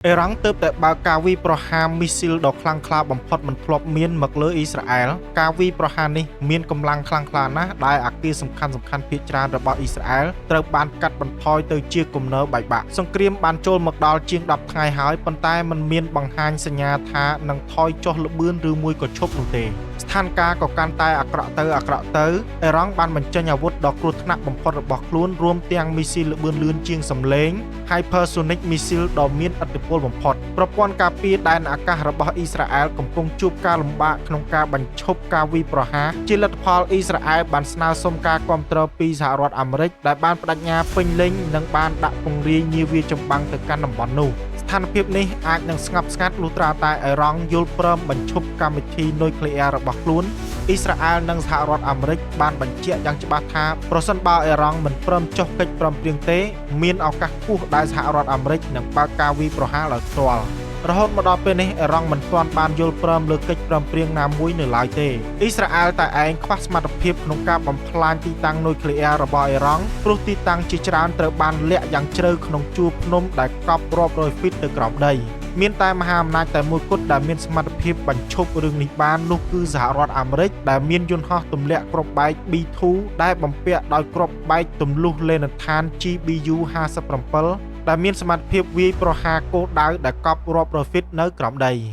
អ៊ីរ៉ង់ទើបតែបើកការវាយប្រហារមីស៊ីលដ៏ខ្លាំងក្លាបំផុតមិនធ្លាប់មានមកលើអ៊ីស្រាអែលការវាយប្រហារនេះមានកម្លាំងខ្លាំងក្លាណាស់ដែលអាគារសំខាន់ៗភាគច្រើនរបស់អ៊ីស្រាអែលត្រូវបានកាត់បន្ថយទៅជាគំនរបែកបាក់សង្គ្រាមបានចូលមកដល់ជាង10ថ្ងៃហើយប៉ុន្តែมันមានបង្ហាញសញ្ញាថានឹងថយចុះល្បឿនឬមួយក៏ឈប់នោះទេស្ថានភាពក៏កាន់តែអាក្រក់ទៅអាក្រក់ទៅអ៊ីរ៉ង់បានបញ្ចេញអាវុធដ៏គ្រោះថ្នាក់បំផុតរបស់ខ្លួនរួមទាំងមីស៊ីលល្បឿនលឿនជាងសំឡេង Hypersonic Missile ដ៏មានឥទ្ធិពលបំផុតប្រព័ន្ធការពារដែនអាកាសរបស់អ៊ីស្រាអែលកំពុងជួបការលំបាកក្នុងការបញ្ឈប់ការវាយប្រហារជាលទ្ធផលអ៊ីស្រាអែលបានស្នើសុំការគាំទ្រពីសហរដ្ឋអាមេរិកដែលបានបដិញ្ញាពេញលេញនិងបានដាក់ពង្រាយនាវាចម្បាំងទៅកាន់តំបន់នោះស្ថានភាពនេះអាចនឹងស្ងប់ស្ងាត់លុះត្រាតែអ៊ីរ៉ង់យល់ព្រមបញ្ឈប់កម្មវិធីនុយក្លេអ៊ែររបស់ខ្លួនអ៊ីស្រាអែលនិងសហរដ្ឋអាមេរិកបានបញ្ជាក់យ៉ាងច្បាស់ថាប្រសិនបើអ៊ីរ៉ង់មិនព្រមចុះកិច្ចព្រមព្រៀងទេមានឱកាសខ្ពស់ដែលសហរដ្ឋអាមេរិកនឹងបើកការវាយប្រហារដោយផ្ទាល់រហូតមកដល់ពេលនេះអ៊ីរ៉ង់មិនទាន់បានយល់ព្រមលើកិច្ចព្រមព្រៀងណាមួយនៅឡើយទេអ៊ីស្រាអែលតែឯងខ្វះសមត្ថភាពក្នុងការបំផ្លាញទីតាំងនុយក្លេអ៊ែររបស់អ៊ីរ៉ង់ព្រោះទីតាំងជាច្រើនត្រូវបានលាក់យ៉ាងជ្រៅក្នុងជួរភ្នំដែលកប់រាប់រយហ្វីតទៅក្រោមដីមានតែមហាអំណាចតែមួយគត់ដែលមានសមត្ថភាពបញ្ឈប់រឿងនេះបាននោះគឺសហរដ្ឋអាមេរិកដែលមានយន្តហោះទម្លាក់គ្រាប់បែក B2 ដែលបំពាក់ដោយគ្រាប់បែកទម្លុះលេណដ្ឋាន GBU 57ដែលមានសមត្ថភាពវាយប្រហារគោលដៅដែលកប់រាប់រយហ្វីតនៅក្រោមដី។